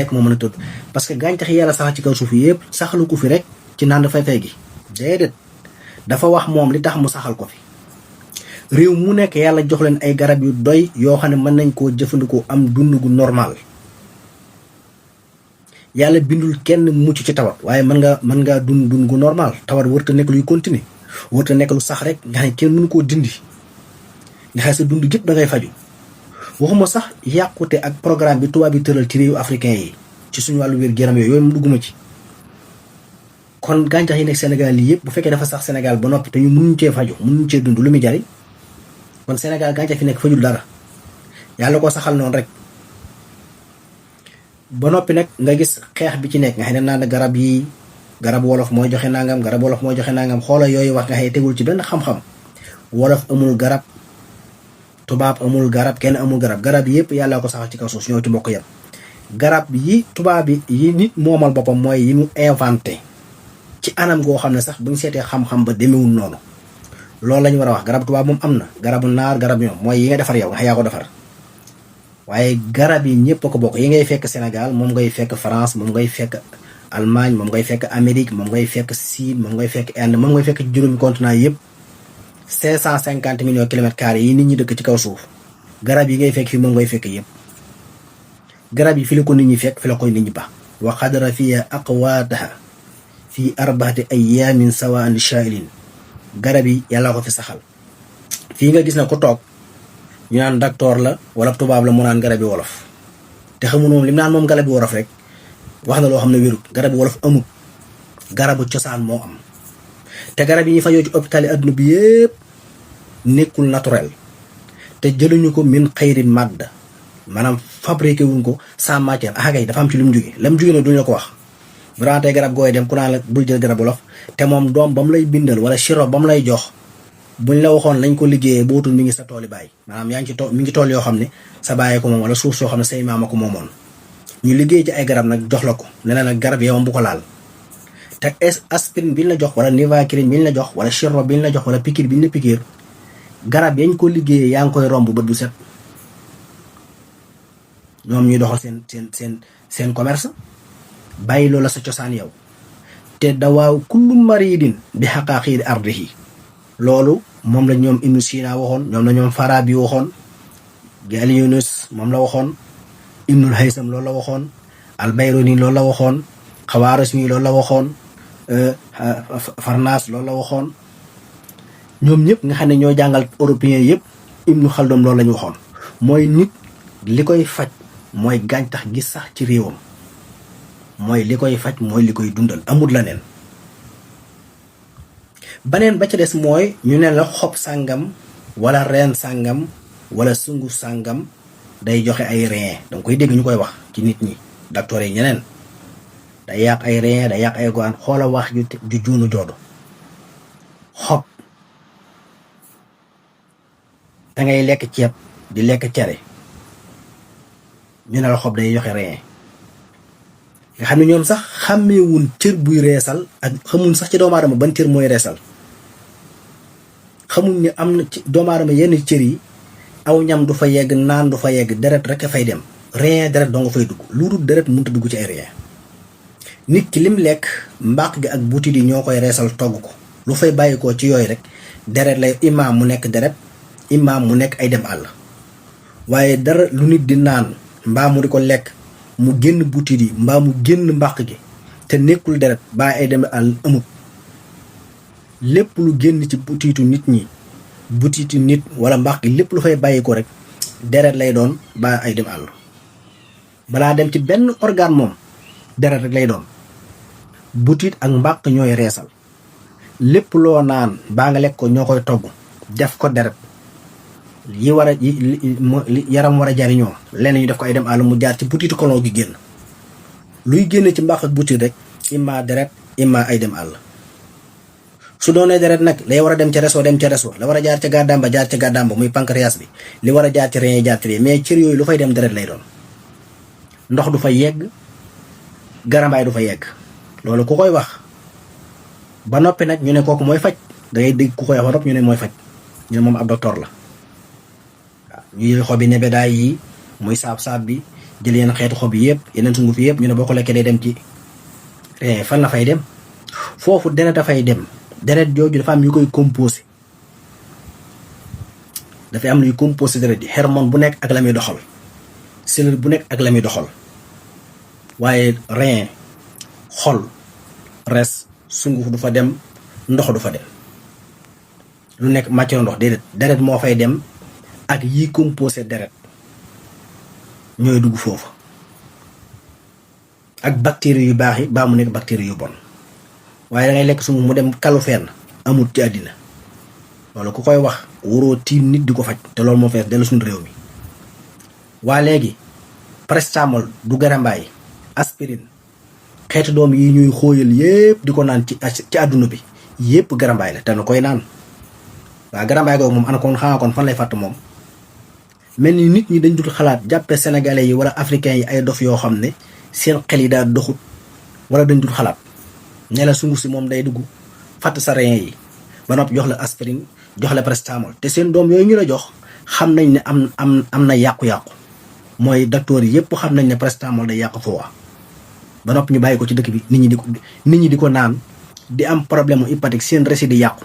rek moo mën a tëdd parce que gàncax yi yàlla saxal ci kaw suuf yëpp saxalu ko fi rek ci naan fay gi déedéet dafa wax moom li tax mu saxal ko fi réew mu nekk yàlla jox leen ay garab yu doy yoo xam ne mën nañ koo jëfandikoo am dund gu normal yàlla bindul kenn mucc ci tawat waaye mën ngaa dund gu normal tawat wërta nekk luy continuer wërta nekk lu sax rek nga xam ne kenn mënu koo dindi nga xam sa dund gépp da ngay faju waxuma sax yàqute ak programme bi tubaab bi tëral ci réewu africain yi ci suñu wàllu wér-gu-yaram yooyu mu dugguma ci kon gàncax yi nekk Sénégal yi yëpp bu fekkee dafa sax Sénégal ba noppi te ñu mënuñ cee faju mënuñ cee dund lu muy jariñ kon Sénégal gàncax fi nekk fajul dara yàlla ko saxal noonu rek ba noppi nag nga gis xeex bi ci nekk nga xam ne naan garab yi garab wolof mooy joxe nangam garab wolof mooy joxe nangam xoola yooyu wax nga xam ne tegul ci benn xam-xam wolof amul garab tubaab amul garab kenn amul garab yëpp yàlla ko saxal ci kaw suuf ñoo ci bokk yam garab yi tubaab yi nit moomal boppam mooy yi mu inventé ci anam goo xam ne sax bu ñu seetee xam-xam ba demewul noonu loolu la ñu war a wax garab tubaab moom am na garabu naar garab ñoom mooy yi nga defar yow nga yaa ko defar waaye garab yi ñëpp a ko bokk yi ngay fekk Sénégal moom ngay fekk France moom ngay fekk Allemagne moom ngay fekk Amérique moom ngay fekk Chine moom ngay fekk Inde moom ngay fekk ci juróomi continent yëpp 550 millions kilomètres carrés yi nit ñi dëkk ci kaw suuf garab yi ngay fekk fii moom ngay fekk yëpp garab yi fi la ko nit ñi fekk fi la koy nit ñi baax wa xadara fiya aqwaataha fii arbaati ayaamin sawaan lishaa'ilin garab yi yàlla ko fi saxal fii nga gis na ko toog ñu naan docteur la wala tubaab la mu naan garab yi wolof te xamu moom li mu naan moom garab yi wolof rek wax na loo xam ne wérut garab yi wolof amut garabu cosaan moo am te garab yi ñu fajoo ci hôpital yi adduna bi yëpp nekkul naturel te jëluñu ko min xayri madda maanaam fabriqué wuñ ko sans matière axagay dafa am ci lu mu jóge la mu jóge ne duñu la ko wax vraiment tey garab gooy dem ku naan la bul jël garab wolof te moom doom ba mu lay bindal wala sirop ba mu lay jox buñ la waxoon lañ ko liggéeyee bootul mi ngi sa tooli baay maanaam yaa ngi ci tool mi ngi tool yoo xam ne sa bàyyee ko moom wala suuf soo xam ne say maama ko moomoon ñu liggéey ci ay garab nag jox la ko ne la nag garab yow bu ko laal te aspirine bi ñu la jox wala nivaquine bi ñu la jox wala sirop bi ñu la jox wala piqûre bi ñu la piqûre garab yañ ko liggéeyee yaa ngi koy romb bët bu set ñoom ñuy doxal seen commerce bàyyi loola sa cosaan yow te dawaaw kullu maridin bi xaqaaqiidi ardihi loolu moom la ñoom Ibnu Sina waxoon ñoom la ñoom Farabi waxoon Galianus moom la waxoon Ibnul Haysam loolu la waxoon Albayruni loolu la waxoon Xawaarismi loolu la waxoon Farnaas loolu la waxoon ñoom ñëpp nga xam ne ñoo jàngal européen yëpp Ibnu Xaldun loolu la ñu waxoon mooy nit li koy faj mooy gàncax gi sax ci réewam mooy li koy faj mooy li koy dundal amul la neen baneen ba ca des mooy ñu ne la xob sàngam wala reen sàngam wala sunguf sàngam day joxe ay rein danga koy dégg ñu koy wax ci nit ñi docteur yi ñeneen day yàq ay rein day yàq ay goan xoola wax ju juunu joodu xob dangay lekk ceeb di lekk cere ñu ne la xob day joxe rein nga xam ne ñoom sax xàmmeewuñ cër buy reesal ak xamuñ sax ci doomu aadama ban cër mooy reesal xamuñ ne am na ci doomu aadama yenn cër yi aw ñam du fa yegg naan du fa yegg deret rek a fay dem rein deret doo nga fay dugg lu dul deret mënut a dugg ci ay rein nit ki lim lekk mbàq gi ak butit yi ñoo koy reesal togg ko lu fay bàyyikoo ci yooyu rek deret lay imaam mu nekk deret imaam mu nekk ay dem àll waaye dara lu nit di naan mbaa mu di ko lekk mu génn butit yi mbaa mu génn mbàq gi te nekkul deret baa ay dem àll amut lépp lu génn ci butitu nit ñi butitu nit wala mbàq gi lépp lu fay bàyyi ko rek deret lay doon baa ay dem àll balaa dem ci benn organe moom deret rek lay doon butit ak mbàq ñooy reesal lépp loo naan baa nga lekk ko ñoo koy togg def ko deret yi war a yaram war a jariñoo lenn ñu def ko ay dem àll mu jaar ci butitu kolon gi génn luy génn ci mbàq ak butit rek imma deret imma ay dem àll su doonee deret nag lay war a dem ca reso dem ca reso la war a jaar ca gàddaam ba jaar ca gàddaam ba muy pancréas bi li war a jaar ci rein yi jaar ci rein mais cër yooyu lu fay dem deret lay doon ndox du fa yegg garambaay du fa yegg loolu ku koy wax ba noppi nag ñu ne kooku mooy faj dangay dégg ku koy wax ba noppi ñu ne mooy faj ñu ne moom ab docteur la waaw ñu jël xobi nebedaay yi muy saab-saab bi jël yeneen xeetu xob yi yëpp yeneen sunguf yi yëpp ñu ne boo ko lekkee day dem ci rein fan la fay dem foofu deret a fay dem deret jooju dafa am yu koy composé dafay am luy composé deret ji hormone bu nekk ak la muy doxal cellule bu nekk ak la muy doxal waaye rein xol res sunguf du fa dem ndox du fa dem lu nekk matière ndox déedéet deret moo fay dem ak yi composé deret ñooy dugg foofu ak bactéries yu baax yi baa mu nekk bactéries yu bon waaye da ngay lekk sunguf mu dem kalu fenn amul ci àddina loolu ku koy wax waroo tiim nit di ko faj te loolu moo fees dellu suñu réew mi waa léegi paracétamol du garambaay aspirine xeetu doom yi ñuy xóoyal yépp di ko naan ci àdduna bi yépp garambaay la te na koy naan waa garambaay googu moom ana kon xanaa kon fan lay fàtt moom mel ni nit ñi dañ dul xalaat jàppe sénégalais yi wala africains yi ay dof yoo xam ne seen xel yi daal doxut wala dañ dul xalaat ne la sunguf si moom day dugg fàtt sa rein yi ba noppi jox la aspirine jox la paracétamol te seen doom yooyu ñu la jox xam nañ ne am na yàqu-yàqu mooy docteur yi yépp xam nañ ne paracétamol day yàq foie ba noppi ñu bàyyi ko ci dëkk bi nit ñi di ko naan di am problème hépatique seen rési di yàqu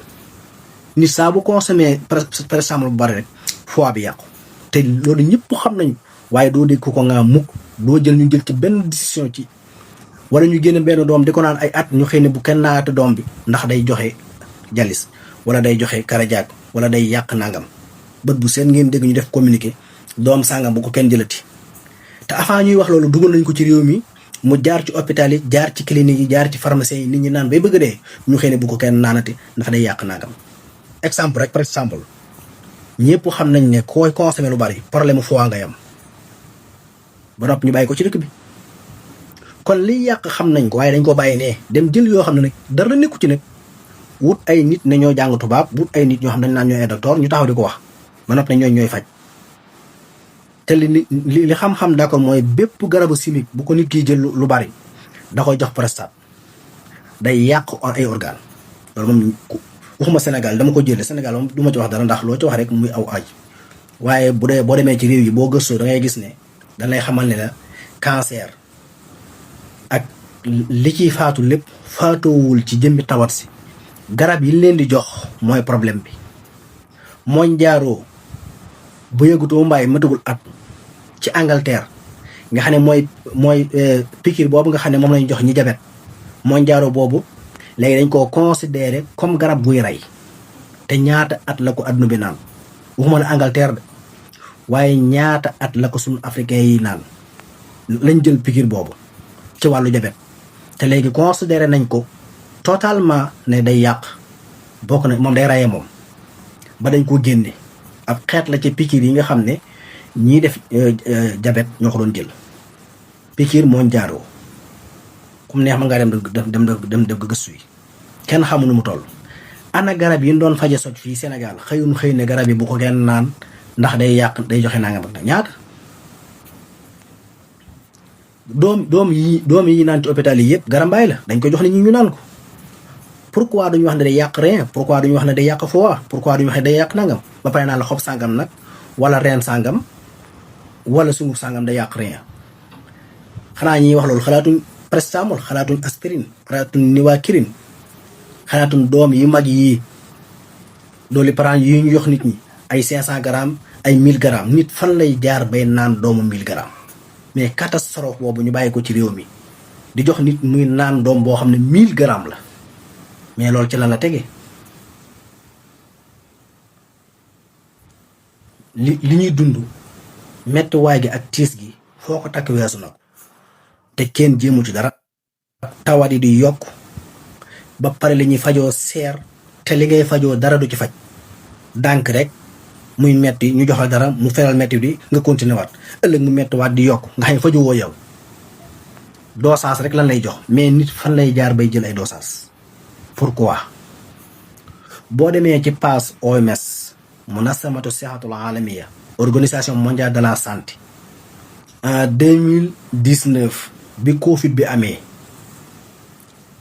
nit saa bu consommé paracétamol bu bari rek foie bi yàqu te loolu ñëpp xam nañu waaye doo dégg ko nga mukk doo jël ñu jël ci benn décision ci wala ñu génn benn doom di ko naan ay at ñu xëy ne bu kenn naata doom bi ndax day joxe jalis wala day joxe cardiaque wala day yàq nangam bët bu seen ngeen dégg ñu def communiqué doom sàngam bu ko kenn jëlati te avant ñuy wax loolu dugal nañ ko ci réew mi mu jaar ci hôpital yi jaar ci clinique yi jaar ci pharmacie yi nit ñi naan bay bëgg dee ñu xëy ne bu ko kenn naanati ndax day yàq nangam exemple rek par exemple ñëpp xam nañ ne koy consommé lu bari problème foie nga yam ba noppi ñu bàyyi ko ci dëkk bi kon liy yàq xam nañ ko waaye dañ ko bàyyi ne dem jël yoo xam ne nag dara nekku ci nag wut ay nit ne ñoo jàng tubaab wut ay nit ñoo xam ne naan ñooy ay docteur ñu taxaw di ko wax ba noppi ne ñooy faj te li xam-xam d'accord mooy bépp garabu chimique bu ko nit kiy jël lu bari da koy jox prostate day yàq ay organe loolu moom waxuma Sénégal dama ko jëlee Sénégal moom du ma ci wax dara ndax loo ci wax rek muy aw aj waaye bu dee boo demee ci réew yi boo gëstoo da ngay gis ne dañ lay xamal ne la cancer ak li ciy faatu lépp faatoowul ci jëmmi tawat si garab yi leen di jox mooy problème bi mooñ jaaroo bu yëgutoo mbaay matagul at ci Angleterre nga xam ne mooy piqûre boobu nga xam ne moom lañ jox ñi jabet mooñ jaaroo boobu léegi dañ koo considéré comme garab buy rey te ñaata at la ko adduna bi naan waxuma la Angleterre de waaye ñaata at la ko suñu africain yi naan lañ jël piqûre boobu ci wàllu jabet te léegi considéré nañ ko totalement ne day yàq bokk na moom day rayee moom ba dañ ko génne ab xeet la ci piqûre yi nga xam ne ñii def jabet ñoo ko doon jël piqûre mooñ jaaroo kum neex ma ngaa dem def gëstu yi kenn xamu nu mu toll ana garab yi ñu doon faje soj fii Sénégal xëy ne garab yi bu ko kenn naan ndax day yàq day joxe nangam ak ñaata doom yi naan ci hôpital yi yëpp garambaay la dañ ko jox nit ñi ñu naan ko pourquoi duñu wax ne day yàq rein pourquoi duñu wax ne day yàq foie pourquoi duñu wax ne day yàq nangam ba pare naan la xob sàngam nag wala reen sàngam wala sunguf sàngam day yàq rein xanaa ñiy wax loolu xalaatuñ paracétamol xalaatuñ aspirine xalaatuñ niwaakirin xalaatuñ doom yi mag yi dooli parent yi ñu jox nit ñi ay 500 grammes ay 1000 grammes nit fan lay jaar bay naan doomu 1000 grammes mais catastrophe boobu ñu bàyyi ko ci réew mi di jox nit muy naan doom boo xam ne 1000 grammes la mais loolu ci lan la tege li ñuy dund mettiwaay gi ak tiis gi foo ko takk weesu na ko te kenn jéemu ci dara tawat yi di yokk ba pare li ñuy fajoo seer te li ngay fajoo dara du ci faj dànk rek muy metti ñu jox la dara mu feral metti di nga continuer waat ëllëg mu mettiwaat di yokk nga xam ne fajoo woo yow dosage rek lan lay jox mais nit fan lay jaar bay jël ay dosage pourquoi boo demee ci page OMS Munassamatu Sihatul Alamiya organisation mondiale de la santé en 2019 bi Covid bi amee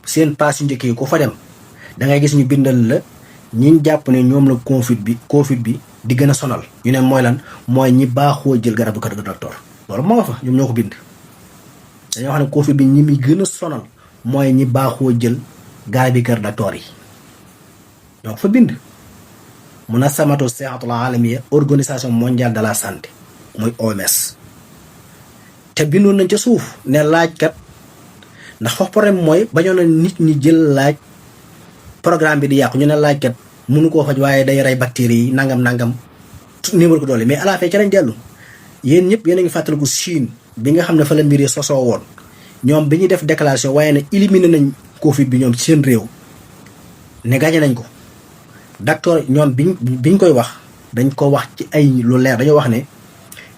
seen page yu njëkk yi ku fa dem da ngay gis ñu bindal la ñi jàpp ne ñoom la Covid bi di gën a sonal ñu ne mooy lan mooy ñi baaxoo jël garabu kër docteur loolu moo nga fa ñoom ñoo ko bind. dañoo wax ne Covid bi ñi muy gën a sonal mooy ñi baaxoo jël garab yi kër docteur yi ñoo ko fa bind. Munassamatu Sihatul Alamiya, organisation mondiale de la santé muy OMS. te bindoon nañ ca suuf ne laajkat ndax foofu problème mooy bañoon na nit ñi jël laaj programme bi di yàqu ñu ne laajkat mënu koo faj waaye day rey bactéries yi nangam numéro ko doole mais à la fin ca lañ dellu. yéen ñëpp yéen a ngi fàttaliku Chine bi nga xam ne fa la mbir yi sosoo woon ñoom bi ñuy def déclaration waaye ne éliminé nañ Covid bi ñoom ci seen réew ne gagné nañ ko. docteur ñoom biñ koy wax dañ ko wax ci ay lu leer dañoo wax ne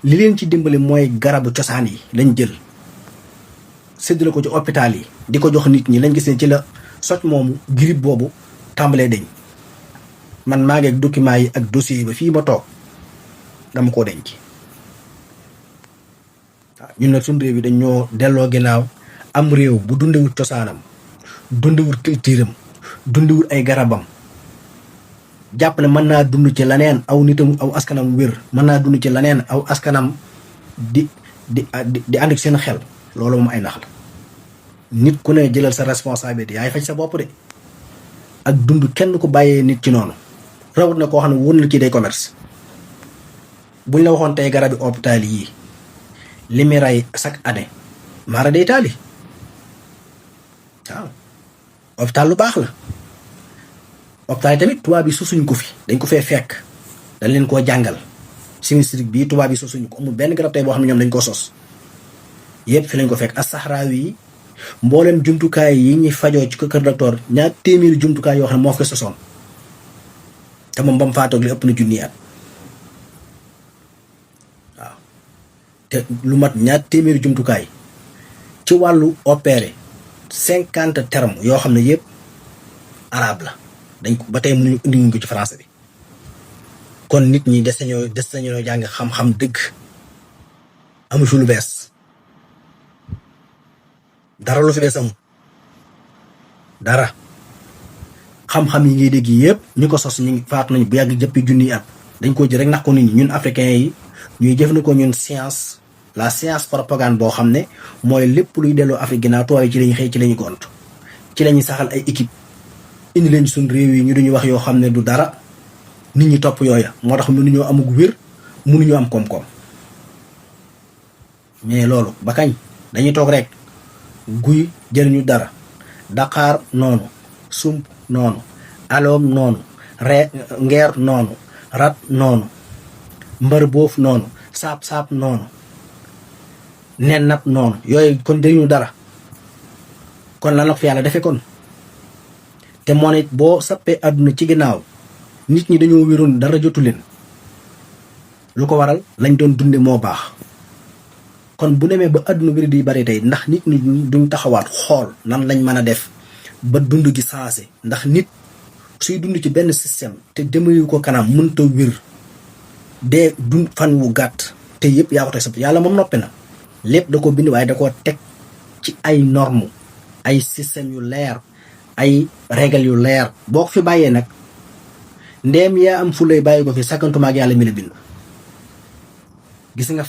li leen ci dimbali mooy garabu cosaan yi lañ jël séddale ko ci hôpital yi di ko jox nit ñi lañ gis ne ci la soj moomu grippe boobu tàmbalee deñ. man maa ngi ak documents yi ak dossiers yi ba fii ma toog dama koo denc. waaw ñun nag suñu réew yi dañ ñoo delloo ginnaaw am réew bu dundewul cosaanam dundewul culture am dundewul ay garabam jàpp ne mën naa dund ci leneen aw nitam aw askanam wér mën naa dund ci leneen aw askanam di ànd ak seen xel loolu moom ay nax la. nit ku ne jëlal sa responsabilité yaay faj sa bopp de ak dund kenn ku bàyyee nit ci noonu rawat na koo xam ne wóor na ci day commerce. buñ la waxoon tey garabi hôpital yii li muy rey chaque année maara day taali waaw hôpital lu baax la. hôpital yi tamit tubaab yi sosuñ ko fi dañ ko fee fekk dañ leen koo jàngal sinistrique bii tubaab yi sosuñ ko amul benn garab tey boo xam ne ñoom dañ koo sos yëpp fi lañ ko fekk as saxraawi yi mboolem jumtukaay yi ñuy fajoo ci kër docteur ñaar téeméeri jumtukaay yoo xam ne moo fi sosoon te moom ba mu faatoog li ëpp na junni at waaw te lu mat ñaar téeméeri jumtukaay ci wàllu opéré 50 termes yoo xam ne yëpp arabe la. dañ ko ba tey mënuñu indiwuñ ko ci français bi kon nit ñi des nañoo jàng xam-xam dëgg amu fi lu bees dara lu fi bees amul dara xam-xam yi ngay dégg yëpp ñu ko sos ñu ngi faatu nañu bu yàgg jëppi junniy at dañ ko jël rek nax ko nit ñi ñun africains yi ñuy jëfandikoo ñun science la science propagande boo xam ne mooy lépp luy delloo Afrique ginnaaw tubaab yi ci lañuy xëy ci lañuy gont ci lañuy saxal ay équipe indi leen suñ réew yi ñu duñu wax yoo xam ne du dara nit ñi topp yooya moo tax mënuñoo amug wér mënuñoo am koom-koom mais loolu ba kañ dañuy toog rek guy jëriñu dara daqaar noonu sump noonu aloom noonu ngeer noonu rat noonu mbar boof noonu saab noonu nen nap noonu yooyu kon jëriñu dara kon lan la ko fi yàlla defe kon te moo ne boo sappee àdduna ci ginnaaw nit ñi dañoo wéroon dara jotu leen lu ko waral lañ doon dunde moo baax kon bu demee ba àdduna wéri di bari tey ndax nit ñi duñ taxawaat xool nan lañ mën a def ba dund gi sensé ndax nit suy dund ci benn système te demayu ko kanam mënta wér dee dund fan wu gàtt te yëpp yaa ko teg sa yàlla moom noppi na lépp da ko bind waaye da koo teg ci ay normes ay système yu leer ay règle yu leer boo ko fi bàyyee nag ndeem yaa am fulay bàyyi ko fi sakkantuma ak yàlla mi la bind. gis nga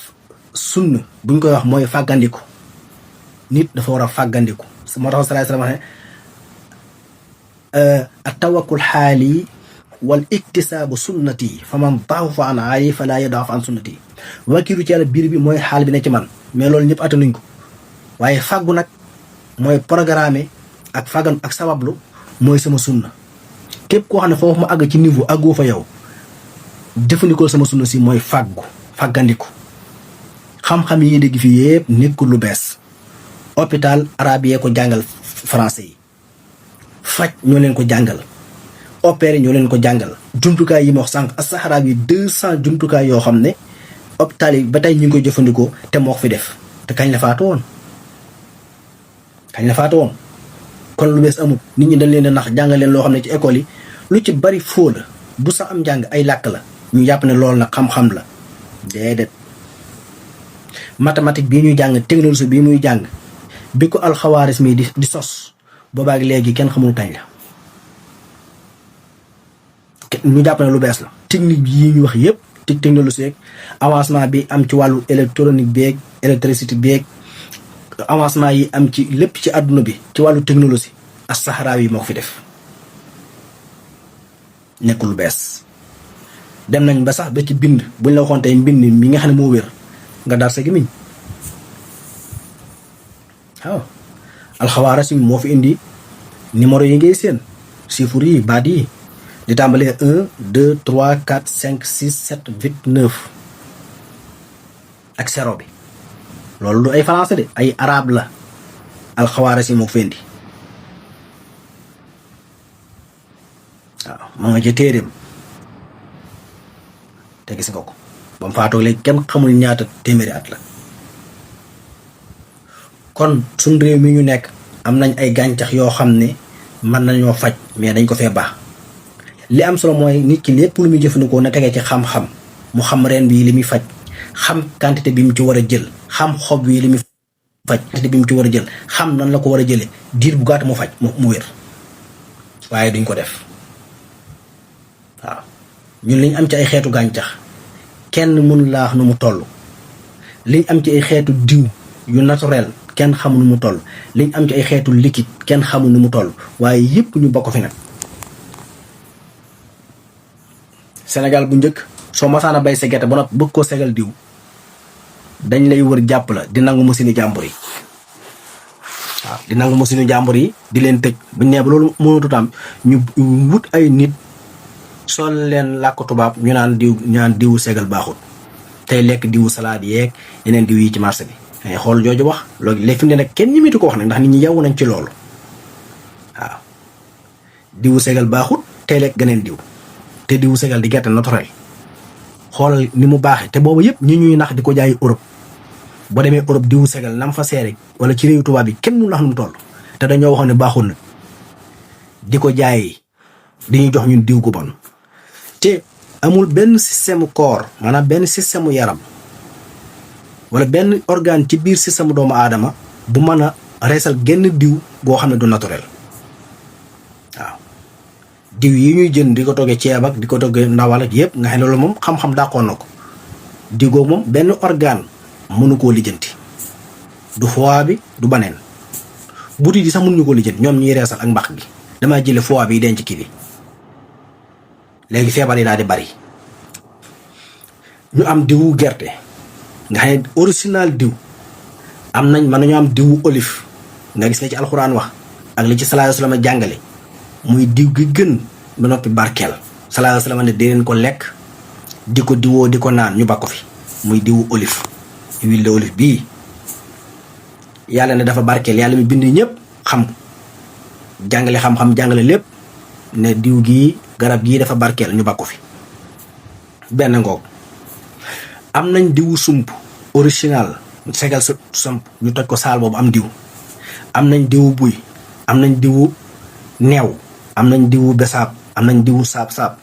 sunna buñ koy wax mooy fàggandiku nit dafa war a fàggandiku moo tax sallallahu alayhi wasallam ne at-tawakkul xaali wal iktisaabu sunnati fa man da'afa an aali fala yada'af an sunnati wakiilu ci yàlla biir bi mooy xaal bi ne ci man mais loolu ñëpp attanuñ ko waaye fàggu nag mooy programme ak fàggan ak sabablu mooy sama sunna képp koo xam ne foofu ma àgg ci niveau àggoo fa yow jëfandikoo sama sunna si mooy fàggandiku xam-xam yi dégg fii yëpp nekkul lu bees hôpital arabe yee ko jàngal français yi faj ñoo leen ko jàngal opéré ñoo leen ko jàngal jumtukaay yi ma wax sànq as-Sahara yi 200 jumtukaay yoo xam ne hôpital yi ba tey ñu ngi koy jëfandikoo te moo ko fi def te kañ la faatu woon kon lu bees amul nit ñi dañ leen a nax jàngal leen loo xam ne ci école yi lu ci bari foo la bu sax am njàng ay làkk la ñu jàpp ne loolu nag xam-xam la déedéet mathématique bii ñuy jàng technologie bii muy jàng bi ko alxawaaris mi di sos boobaak léegi kenn xamul kañ la ñu jàpp ne lu bees la technique yi ñu wax yëpp technologie yeeg avancement bi am ci wàllu électronique beeg électricité beeg avancement yi am ci lépp ci àdduna bi ci wàllu technologie as-Sahraawi yi moo ko fi def nekkul lu bees. dem nañ ba sax ba ci bind buñ la waxoon tey mbind mi nga xam ne moo wér nga dar sa gémmiñ waaw alxawaarasimi moo fi indi numéro yi ngay seen chiffres yi baat yi di tàmbalee 1 2 3 4 5 6 7 8 9 ak zéro bi loolu du ay français de ay arabe la alxawaarasimi moo fi indi waaw ma nga ca téeréem te gis nga ko ba mu faatoo léegi kenn xamul ñaata téeméeri at la. kon suñ réew mi ñu nekk am nañ ay gàncax yoo xam ne mën nañoo faj mais dañ ko fee baax li am solo mooy nit ki lépp lu muy jëfandikoo na tegee ci xam-xam mu xam reen bi li muy faj xam quantité bi mu ci war a jël xam xob wi li muy faj quantité bi mu ci war a jël xam nan la ko war a jëlee diir bu gàtt mu faj mu wér waaye duñ ko def waaw ñun liñ am ci ay xeetu gàncax kenn mun laax nu mu toll liñ am ci ay xeetu diw yu naturel kenn xamul nu mu toll liñ am ci ay xeetu liquide kenn xamul nu mu toll waaye yëpp ñu bokk fi nag. Sénégal bu njëkk soo masaana bay sa gerte ba noppi bëgg koo segal diw dañ lay wër jàpp la di nangu machine jàmbur yi waaw di nangu machine jàmbur yi di leen tëj buñ nee ba loolu mënatut am ñu wut ay nit sol leen làkk tubaab ñu naan diwu segal baaxul tey lekk diwu salade yeeg yeneen diw yi ci marché bi. ngay xool jooju wax loolu léegi fi mu ne nag kenn ñimitu ko wax nag ndax nit ñi yeewu nañ ci loolu waaw diwu segal baaxut tey lekk geneen diw te diwu segal di gerte naturel xoolal ni mu baaxee te boobu yëpp ñi ñuy nax di ko jaay Europe boo demee Europe diwu segal nam fa seere wala ci réew tubaab yi kenn mu nax nu mu toll te dañoo waxoon ne baaxul na di ko jaay di ñu jox ñun diw gu bon te amul benn système corps maanaam benn système yaram wala benn organe ci biir système doomu aadama bu mën a reesal genn diw goo xam ne du naturel waaw diw yi ñuy jënd di ko toggee ceeb ak di ko toggee ndawal ak yëpp nga xam ne loolu moom xam-xam dàqoon na ko diw googu moom benn organe mënu koo lijjanti du foie bi du baneen butit yi sax mënuñu koo lijjanti ñoom ñuy reesal ak mbax gi damaa jële foie bi denc kii bi léegi feebar yi daal di bari ñu am diwu gerte nga xam ne original diw am nañ mën nañu am diwu olive nga gis la ci alxuraan wax ak li ci sallallahu alayhi wasallam jàngale muy diw gi gën ba noppi barkeel sallallahu alayhi wasallam ne dee leen ko lekk di ko diwoo di ko naan ñu bakko fi muy diwu olive huile de olive bii yàlla ne dafa barkeel yàlla mi bind ñëpp xam jàngale xam-xam jàngale lépp ne diw gii garab gii dafa barkeel ñu bakko fi benn ngoog am nañ diwu sump original segal sa sump ñu toj ko saal boobu am diw am nañ diwu buy am nañ diwu neew am nañ diwu besaab am nañ diwu saab-saab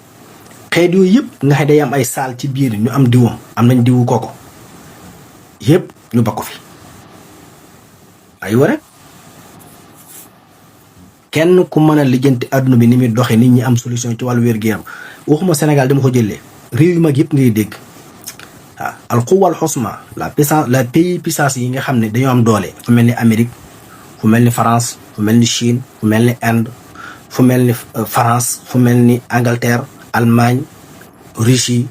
xeet yooyu yëpp nga xam day am ay saal ci biir ñu am diwam am nañ diwu koko yëpp ñu bakko fi ay wara kenn ku mën a lijjanti àdduna bi ni muy doxee nit ñi am solution ci wàllu wér-gu-yaram waxuma Sénégal dama ko jëlee réew yu mag yëpp ngay dégg waaw al quwwa al xusma la pays puissance yi nga xam ne dañoo am doole fu mel ni Amérique fu mel ni France fu mel ni Chine fu mel ni Inde fu mel ni France fu mel ni Angleterre Allemagne Russie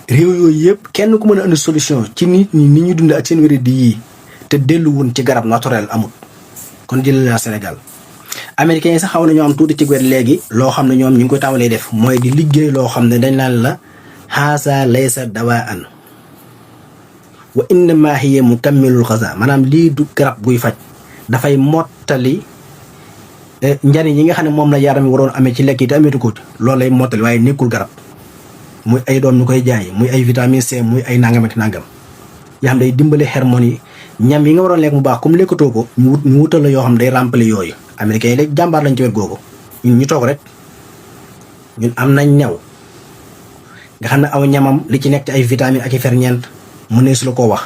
réew yooyu yëpp kenn ku mën a indi solution ci nit ñi ni ñuy dund ak seen wér di yii te delluwun ci garab naturel amul kon jëlee la Sénégal américains yi sax xaw nañoo am tuuti ci wet léegi loo xam ne ñoom ñu ngi koy tàmbalee def mooy di liggéey loo xam ne dañ naan la haasa laysa dawaan wa innama hiya mukammilul xaza maanaam lii du garab guy faj dafay mottali njariñ yi nga xam ne moom la yaram waroon amee ci lekk yi te ameetu ko loolu lay mottali waaye nekkul garab muy ay doom ñu koy jaay muy ay vitamine C muy ay nangam ak nangam yoo xam day dimbale hormones yi ñam yi nga waroon lekk mu baax comme lekkatoo ko ñu wutal la yoo xam day remplir yooyu américains yi léegi jàmbaar lañ ci wet googu ñun ñu toog rek ñun am nañ ñaw nga xam ne aw ñamam li ci nekk ci ay vitamines ak i ferñeent mënees la ko wax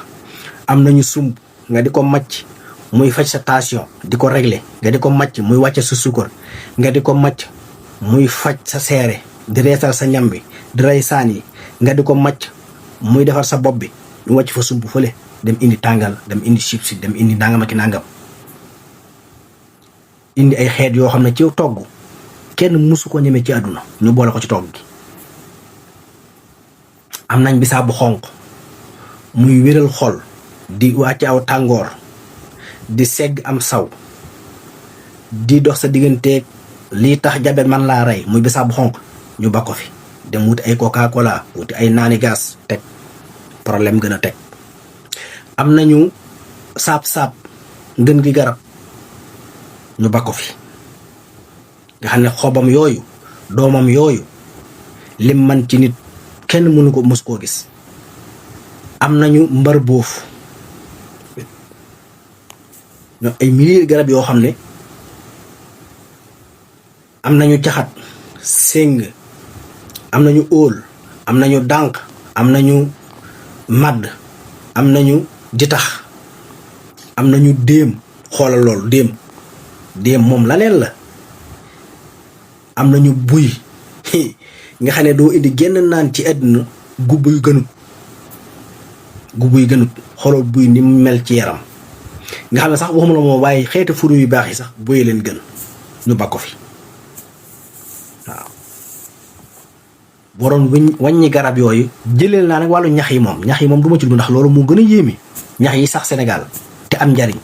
am nañu sump nga di ko macc muy faj sa tension di ko régler nga di ko macc muy wàcce sa suukar nga di ko macc muy faj sa seere di reesal sa ñam bi di rey saan yi nga di ko màcc muy defar sa bopp bi ñu wàcc fa sump fële dem indi tàngal dem indi chips dem indi nangam ak nangam indi ay xeet yoo xam ne ci togg kenn mësu ko ñeme ci àdduna ñu boole ko ci togg gi. am nañ bisaab bu xonq muy wéral xol di wàcc aw tàngoor di segg am saw di dox sa digganteeg lii tax jabet man laa rey muy bisaab bu xonq ñu ba ko fi dem wuti ay coca cola wuti ay naani gas teg problème gën a teg. am nañu saab-saab ngën gi garab ñu ba ko fi nga xam ne xobam yooyu doomam yooyu lim man ci nit kenn mënu ko mës koo gis. am nañu mbar boof ñoo ay milliers garab yoo xam ne am nañu caxat séng am nañu óol am nañu dànq am nañu màdd am nañu ditax am nañu déem xoolal loolu déem moom laneen la am nañu buy nga xam ne doo indi genn naan ci àdduna gubuy gënut xoolal buy ni mu mel ci yaram nga xam ne sax waxuma la moom waaye xeeti furu yu baax yi sax buy leen gën ñu ba ko fi waaw. boroom wàññi garab yooyu jëleel naa nag wàllu ñax yi moom du ma ci dugg ndax loolu moo gën a yéeme ñax yi sax Sénégal te am njariñ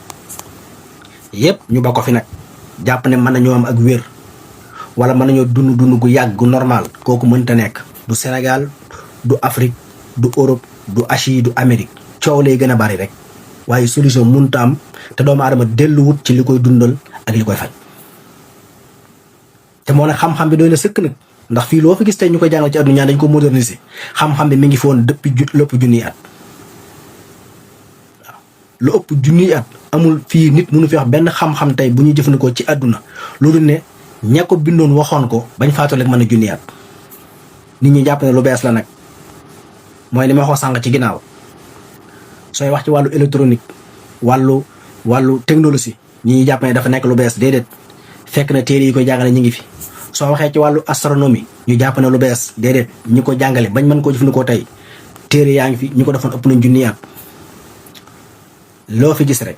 yépp ñu ba ko fi nag jàpp ne mën nañoo am ak wér wala mën nañoo dund gu yàgg gu normal kooku mënta nekk. du Sénégal du Afrique du Europe du Asie du Amérique coow lay gën a bari rek waaye solution mënta am te doomu aadama delluwut ci li koy dundal ak li koy faj. te moo ne xam-xam bi doy na sëkk nag ndax fii loo fi gis tey ñu koy jàngal ci àdduna dañ ko moderniser xam-xam bi mi ngi fi woon depuis lu ëpp junniy at. waaw lu ëpp junniy at amul fii nit mënu fi wax benn xam-xam tey bu ñuy jëfandikoo ci àdduna loolu ne ña ko bindoon waxoon ko bañ faatu rek mën a junniy at. nit ñi jàpp ne lu bees la nag mooy li ma waxoon sànq ci ginnaaw sooy wax ci wàllu électronique wàllu technologie ñi ñuy jàpp ne dafa nekk lu bees déedéet fekk na téere yi koy jàngale ñu ngi fi. soo waxee ci wàllu astronomie ñu jàpp ne lu bees déedéet ñi ko jàngale bañ mën koo jëfandikoo tey téere yaa ngi fi ñi ko defoon ëpp nañ junniy at loo fi gis rek.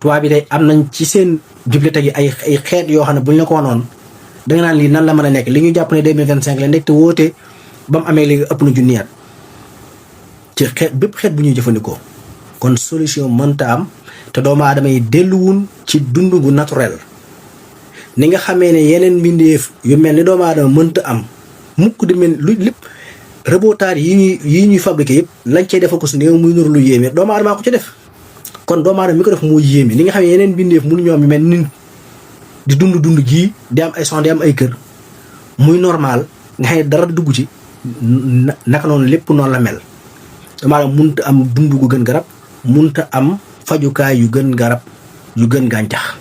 tubaab bi tey am nañ ci seen bibliothèque yi ay xeet yoo xam ne buñ la ko wanoon danga naan lii nan la mën a nekk li ñu jàpp ne 2025 la nekk te wóote ba mu amee léegi ëpp na junniy at ci xeet bépp xeet bu ñuy jëfandikoo. kon solution mënta am te doomu aadama yi delluwun ci dund gu naturel ni nga xamee ne yeneen mbindeef yu mel ni doomu aadama mënta am mukk di mel lu lépp rebotaar yi ñuy fabriqué yëpp lañ cey defal ko su néew muy nuru lu yéeme doomu aadama ko ci def. kon doomu aadama mi ko def moo yéeme ni nga xam ne yeneen mbindeef mënu ñoom yu mel ni di dund gii di am ay son di am ay kër muy normal nga xam ne dara dugg ci naka noonu lépp noonu la mel. doomu aadama munta am dund gu gën garab munta am fajukaay yu gën garab yu gën gàncax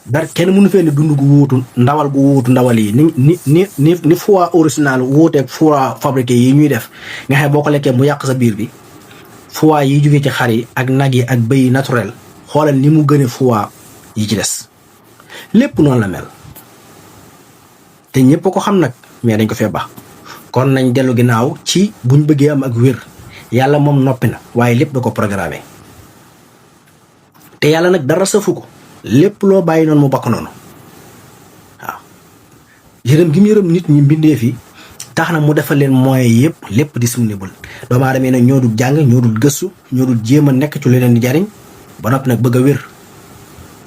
dara kenn mënu fee ne dund gu wuutu ndawal gu wuutu ndawal yi ni foie original wuuteeg foie fabriqué yi ñuy def nga xam ne boo ko lekkee mu yàq sa biir bi. foie yi jógee ci xar yi ak nag yi ak bëy naturel xoolal ni mu gëne foie yi ci des lépp noonu la mel te ñëpp ko xam nag mais dañ ko fee baax. kon nañ dellu ginnaaw ci buñ bëggee am ak wér yàlla moom noppi na waaye lépp da ko programmé te yàlla nag dara safu ko lépp loo bàyyi noonu mu bakk noonu waaw yërëm gi mu yërëm nit ñi mbindee fi tax na mu defal leen moyens yëpp lépp disponible doomu aadama yi nag ñoo dul jàng ñoo dul gëstu ñoo dul jéem a nekk ci lu leen di jariñ ba noppi nag bëgg a wér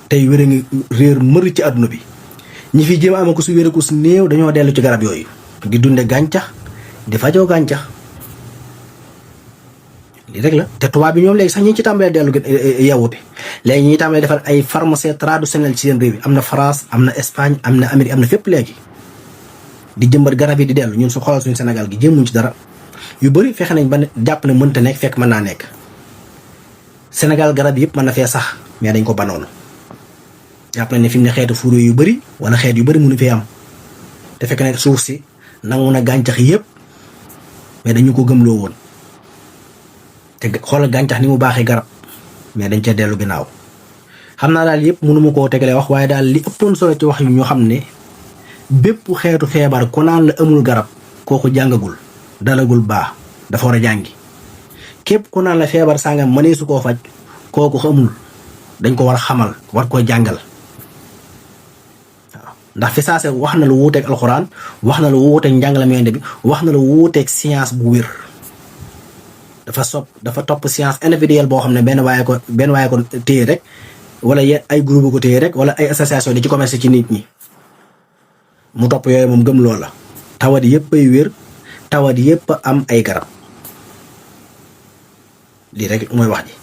tey wér a ngi réer mër ci àdduna bi ñi fi jéem a am ko su wér ko su néew dañoo dellu ci garab yooyu di dunde gàncax di fajoo gàncax lii rek la te tubaab bi ñoom léegi sax ñi ci tàmbalee dellu yewute léegi ñi tàmbalee defal ay pharmacie traditionnelle ci seen réew yi am na France am na Espagne am na Amérique am na fépp léegi di jëmbat garab yi di dellu ñun su xoolal suñu Sénégal gi jéemuñ ci dara yu bëri fexe nañ ba jàpp ne mënta nekk fekk mën naa nekk Sénégal garab yëpp mën na fee sax mais dañ ko banoonu jàpp nañ ne fi mu ne xeetu furu yu bëri wala xeet yu bëri mënu fee am te fekk ne suuf si nangu na gàncax yëpp mais dañu ko gëmloo woon te xoolal gàncax ni mu baaxee garab mais dañ ca dellu ginnaaw xam naa daal yëpp mënu ma koo tegalee wax waaye daal li ëppoon solo ci wax yu ñoo xam ne bépp xeetu feebar ku naan la amul garab kooku jàngagul dalagul baax dafa war a jàngi képp ku naan la feebar sàngam mënee su koo faj kooku xamul dañ ko war a xamal war koo jàngal waaw ndax fi saase wax na lu wuuteeg alxuraan wax na lu wuuteeg njàngale mende bi wax na lu wuuteeg science bu wér dafa topp science individuelle boo xam ne benn waaye ko téye rek wala ay groupe ko téye rek wala ay association di ci commerce ci nit ñi mu topp yooyu moom gëm loola tawat yépp ay wér tawat yépp am ay garab lii rek mooy wax ji